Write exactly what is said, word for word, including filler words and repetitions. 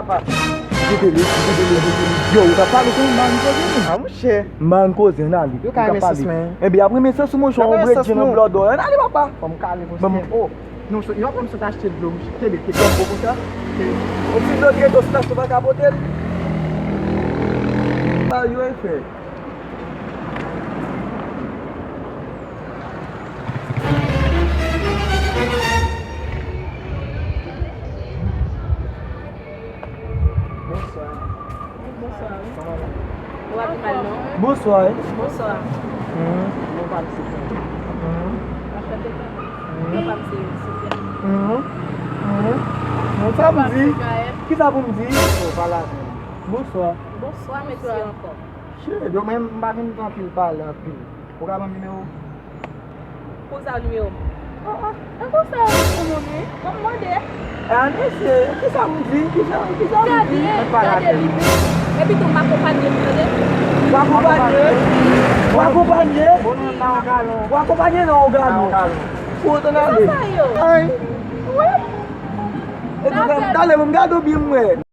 papa. Kite li, kite li, kite li. Yo, ou ka pale tou, man koze nou. Ah, monchè. Man koze, ann ale. Yo ka renmen sans mwen. Ebyen, ap renmen sans ou, monchè, on brek di nou blòdò. Ann ale, papa. Fò m kale, monchè. Oh. Non, yo ap fè m sot achte dlo, monchè. Kenbe, kenbe. Yon bon konsa. On ti dlo ki reto sou tas, ou pa ka pote l. Sa yo e fè. Bonswa. Bonswa. Kòman w ye? Ou pa pi mal, non? Bonswa. Bonswa. Mhm. Mwen pa misye. Mhm. Anchante, tande. Mhm. Non, pa misye Sofiane. Mhm. Mhm. Non, sa pou m di? Kisa pou m di? Oh, pale avè m. Bonswa. Bonswa, mesye, ankò. Che, yo menm m pa vin anpil pale anpil. Ou ka ban m nimewo? Konsa nimewo m. Ah, ah. Nan konsa ou moun wi. Ban m mande. Ah, mesye, kisa m di? Kisa, kisa m di? Gade, gade li menm. Epi tou m akonpanye m, tande. W akonpanye? W akonpanye? Ou akonpanye nan yon galon. Nan yon galon. Ou antann ale? Sa yo. Ay. Wi. Epi talè pou m gade w byen m wè.